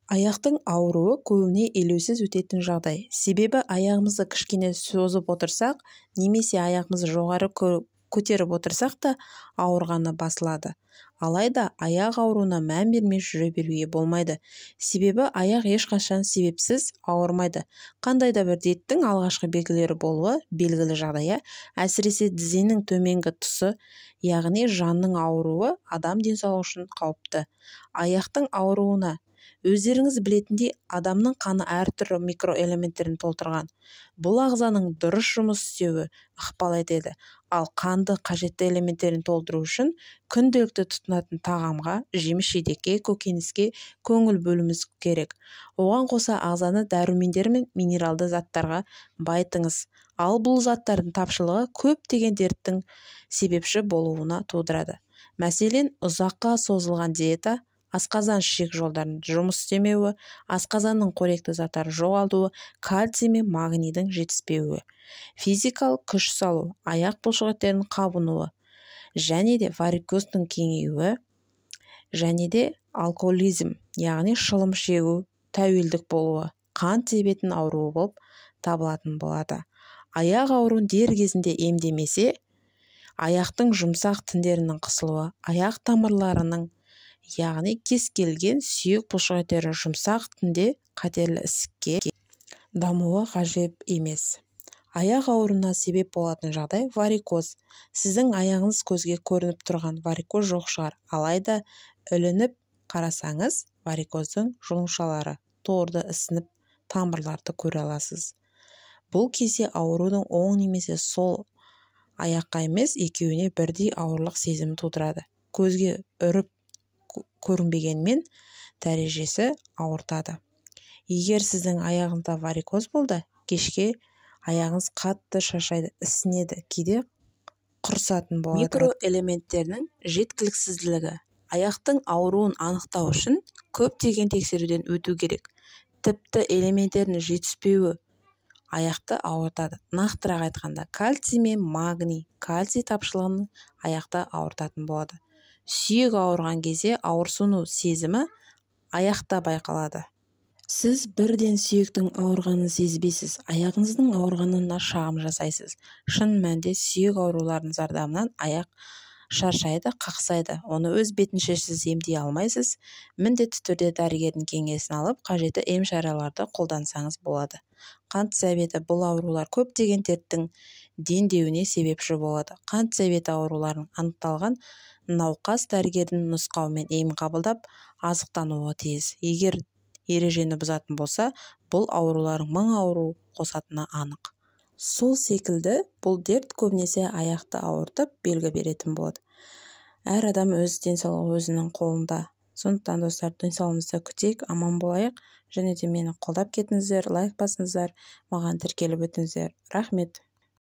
Аяқтың ауруы көбіне елеусіз өтетін жағдай. Себебі аяғымызды кішкене созып отырсақ, немесе аяғымызды жоғары көтеріп отырсақ та ауырғаны басылады. Алайда аяқ ауруына мән бермей жүре беруге болмайды. Себебі аяқ ешқашан себепсіз ауырмайды. Қандай да бір дерттің алғашқы белгілері болуы белгілі жағдай. Әсіресе тізенің төменгі тұсы, яғни жанның ауруы адам денсаулығы үшін қауіпті. Аяқтың ауруына өздеріңіз білетіндей, адамның қаны әртүрлі микроэлементтерін толтырған. Бұл ағзаның дұрыс жұмыс істеуі ықпал етеді. Ал қанды қажетті элементтерін толтыру үшін күнделікті тұтынатын тағамға, жеміс-жидекке, көкөніске көңіл бөлуіміз керек. Оған қоса ағзаны дәрумендер мен минералды заттарға байытыңыз. Ал бұл заттардың тапшылығы көптеген дерттің себепші болуына тудырады. Мәселен, ұзаққа созылған диета, асқазан ішек жолдарының жұмыс істемеуі, асқазанның қоректі заттары жоғалтуы, кальций мен магнийдің жетіспеуі, физикалық күш салу, аяқ бұлшықеттерінің қабынуы, және де варикоздың кеңеюі, және де алкоголизм, яғни шылым шегу, тәуелдік болуы, қант диабетінің ауруы болып табылатын болады. Аяқ ауруын дер кезінде емдемесе, аяқтың жұмсақ тіндерінің қысылуы, аяқ тамырларының, яғни кез келген сүйек бұлшықеттері жұмсақ тінде қатерлі ісікке дамуы ғажап емес. Аяқ ауруына себеп болатын жағдай варикоз. Сіздің аяғыңыз көзге көрініп тұрған варикоз жоқ шығар. Алайда ілініп қарасаңыз, варикоздың жұлыншалары торды ісініп тамырларды көре аласыз. Бұл кезде аурудың оң немесе сол аяққа емес, екеуіне бірдей ауырлық сезімі тудырады. Көзге үріп көрінбегенмен дәрежесі ауыртады. Егер сіздің аяғыңызда варикоз болды, кешке аяғыңыз қатты шаршайды, ісінеді, кейде құрысатын болады. Микроэлементтердің жеткіліксіздігі. Аяқтың ауруын анықтау үшін көптеген тексеруден өту керек. Тіпті элементтердің жетіспеуі аяқты ауыртады. Нақтырақ айтқанда, кальций мен магний, кальций тапшылығының аяқты ауыртатын болады. Сүйек ауырған кезде ауырсыну сезімі аяқта байқалады. Сіз бірден сүйектің ауырғанын сезбейсіз, аяғыңыздың ауырғанына шағым жасайсыз. Шын мәнінде сүйек ауруларының зардабынан аяқ шаршайды, қақсайды. Оны өз бетінше сіз емдей алмайсыз. Міндетті түрде дәрігердің кеңесін алып, қажетті ем-шараларды қолдансаңыз болады. Қант диабеті бұл аурулар көптеген дерттің дендеуіне себепші болады. Қант диабеті ауруларын анықталған науқас дәрігердің нұсқауымен ем қабылдап, азықтануы тиіс. Егер ережені бұзатын болса, бұл аурулардың мың ауру қосатыны анық. Сол секілді бұл дерт көбінесе аяқты ауыртып, белгі беретін болады. Әр адам өз денсаулығы өзінің қолында. Сондықтан, достар, денсаулығымызды күтейік, аман болайық. Және де мені қолдап кетіңіздер, лайк басыңыздар, маған тіркеліп өтіңіздер. Рахмет.